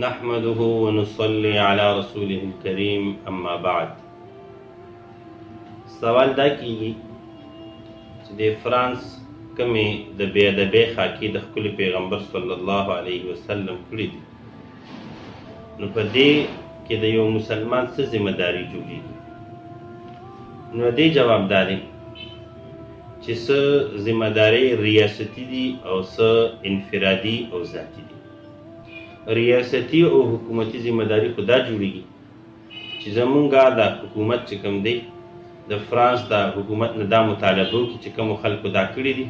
نحمده ونصلي على رسوله الكريم اما بعد. سوال دا کیږي چې د فرانس کمې د بې ادبۍ خاکې د ښکلي پیغمبر صلی الله علیه وسلم کړي دي، نو په دې کې د یو مسلمان څه ذمه داري جوړیږي؟ نو دې جواب دا دی چې څه ذمه داري ریاستي دي او څه انفرادي او ذاتي دي. ریاستي او حکومتي ذمه داري خو دا جوړیږي چې زمونږه د حکومت چې کوم دی، د فرانس د حکومت نه دا مطالبه وکړي چې کومو خلکو دا کړي دي،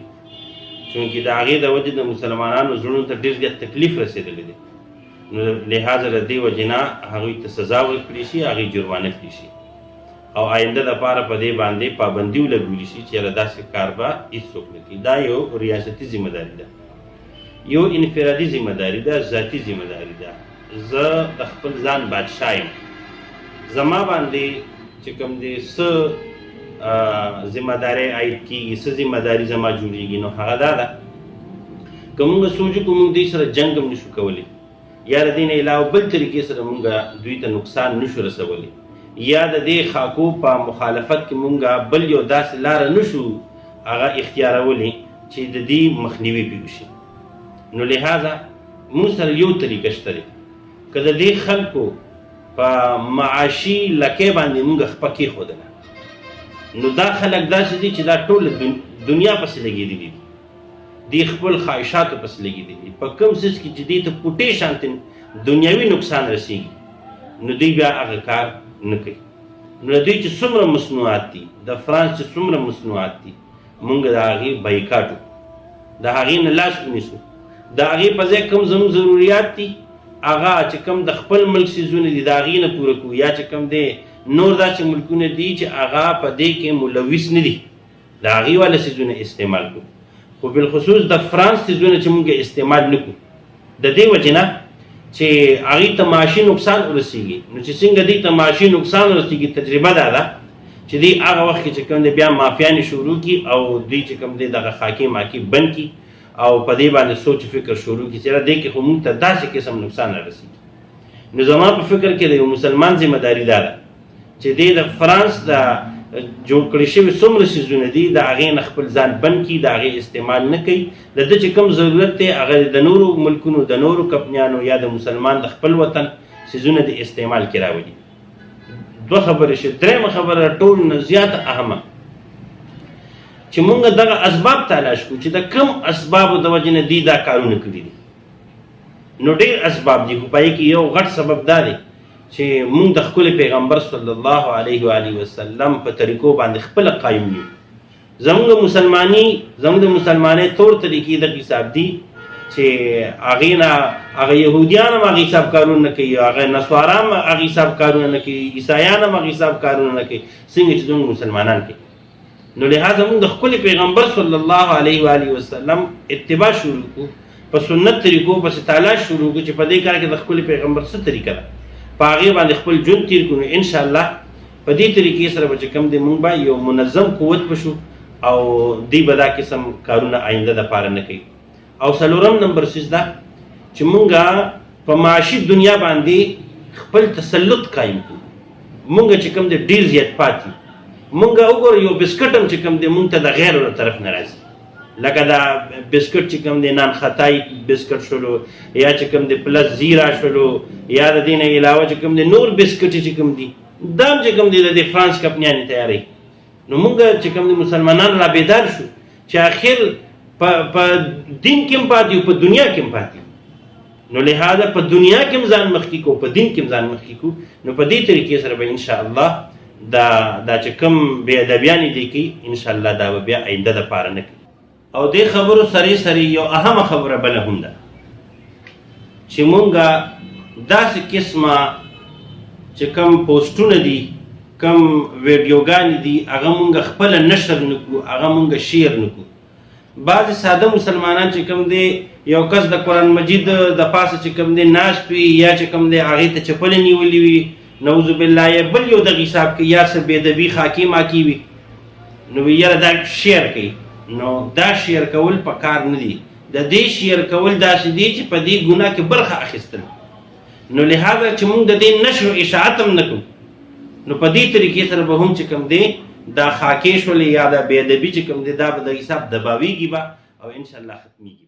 چونکې د هغې د وجې د مسلمانانو زړونو ته ډېر زیات تکلیف رسېدلی دی، نو لهذا له دې وجې نه هغوی ته سزا ورکړي شي، هغوی جرمانه کړي شي او آینده دپاره په دې باندې پابندي ولګول شي چې یاره داسې کار به هېڅوک نه کوي. دا یو ریاستي ذمه داري ده. یو انفرادي ذمه داري ده، ذاتي ذمه داري ده. زه د خپل ځان بادشاه یم، زما باندې چې کوم دی څه ذمه داري عاید کیږي، څه ذمه داري زما جوړیږي، نو هغه دا ده که مونږ سوچ وکړو مونږ دوی سره جنګ هم نشو کولی، یا د دې نه علاوه بل طریقې سره مونږ دوی ته نقصان نشو رسولی، یا د دې خاکو په مخالفت کې مونږ بل یو داسې لاره نشو هغه اختیارولی چې د دې مخنیوي پې وشي. نو لهذا مونږ سره یو طریقه شته دی، که د دې خلکو په معاشي لکۍ باندې مونږ خپه کېښودله، نو دا خلک داسې دي چې دا ټوله دنیا پسې لګېدلي دي، دی خپل خواهشاتو پسې لګېدلي دي، په کوم څیز کې چې دوی ته پوټې شانتې دنیوي نقصان رسېږي نو دوی بیا هغه کار نه کوي. نو د دوی چې څومره مصنوعات دي، د فرانس چې څومره مصنوعات دي، مونږ د هغې بایکاټ وکړو، د هغې نه لاس ونیسو، د هغې په ځای کوم زموږ ضروریات دي هغه چې کوم د خپل ملک څیزونه دي د هغې نه پوره کړو، یا چې کوم دی نور داسې ملکونه دي چې هغه په دې کې ملوث نه دي د هغې والا څیزونه استعمال کړو. خو بالخصوص د فرانس څیزونه چې مونږ استعمال نه کړو، د دې وجې نه چې هغې ته معاشي نقصان ورسېږي. نو چې څنګه دوی ته معاشي نقصان ورسېږي، تجربه دا ده چې دوی هغه وخت کې چې کوم دی بیا مافیانې شروع کړي او دوی چې کوم دی دغه خاکې ماکې بند کړي او په دې باندې سوچ فکر شروع کړي چې دې کې خو مونږ ته داسې قسم نقصان را رسېږي. نو زما په فکر کې د یو مسلمان ذمه داري دا ده چې دی د فرانس د جوړ کړی شوي څومره څیزونه دي د هغې نه خپل ځان بند کړي، د هغې استعمال نه کوي، د ده چې کوم ضرورت دی هغه د نورو ملکونو، د نورو کمپنیانو یا د مسلمان د خپل وطن څیزونه د استعمال کې راولي. دوه خبرې شي. درېیمه خبره ټول نه زیاته اهمه چې مونږ دغه اسباب تلاش کړو چې د کوم اسبابو د وجې نه دوی دا کارونه کړي دي. نو ډېر اسباب دي، خو په هغې کې یو غټ سبب دا دی چې مونږ د ښکلي پیغمبر صلی الله علیه و آله وسلم په طریقو باندې خپله قایم یو. زمونږ مسلمانی، زمونږ د مسلمانۍ طور طریقې دغه حساب دي چې هغې نه هغه یهودیان هم هغه حساب کارونه نه کوي، هغه نصارا هم هغه حساب کارونه نه کوي، عیسایان هم هغه حساب کارونه نه کوي څنګه چې زمونږ مسلمانان کوي. نو لهذا موږ د خپل پیغمبر صلی الله علیه و آله وسلم اتباع شروع کو، په سنت طریقو پسې تلاش شروع کو چې په دې کار کې د خپل پیغمبر څه طریقه ده، په هغې باندې خپل ژوند تیر کړو. نو انشاءالله په دې طریقې سره به چې کوم دی موږ به یو منظم قوت به شو او دوی به دا قسم کارونه آینده دپاره نه کوي. او څلورم نمبر څیز دا چې مونږ په معاشي دنیا باندې خپل تسلط قایم کړو. مونږ چې کوم دی ډیر زیات پاتې، مونږ وګوره یو بسکټ هم چې کوم دی مونږ ته د غیرو له طرف نه راځي، لکه دا بسکټ چې کوم دی نان خطای بسکټ شولو، یا چې کوم دی پلس زیرا شولو، یا د دې نه علاوه چې کوم دی نور بسکټ چې کوم دی دا هم چې کوم دی د دې فرانس کمپنیانې تیاروي. نو مونږ چې کوم دی مسلمانان را بیدار شو چې اخر په دین کې هم پاتې یو، په دنیا کې هم پاتې. نو لهذا په دنیا کې هم ځان مخکې کو، په دین کې هم ځان مخکې کو. نو په دې طریقې سره به ان شاء الله دا چې کوم بې ادبیانې دي کوي ان شاء الله دا به بیا آینده دپاره نه کوي. او دې خبرو سره سره یو اهمه خبره بله هم ده چې مونږ داسې قسمه چې کوم پوسټونه دي، کوم ویډیوګانې دي، هغه مونږ خپله نشر نه کړو، هغه مونږ شیر نه کړو. بعضې ساده مسلمانان چې کوم دی یو کس د قرآن مجید د پاسه چې کوم دی ناست وي، یا چې کوم دی هغې ته چپلې نیولې وي، نعوذ بالله، یا بل یو دغه حساب کوي، یا څه بې ادبي خاکې ماکې وي، نو وایي یاره دا شیر کوي. نو دا شیر کول په کار نه دي. د دې شیر کول داسې دي چې په دې ګناه کې برخه اخیستل. نو لهذا چې موږ د دې نشر او اشاعت هم نه کوو، نو په دې طریقې سره به هم چې کوم دی دا خاکې شولې یا دا بې ادبي چې کوم دی، دا به د حساب دباویږي به او انشاءالله ختمیږي.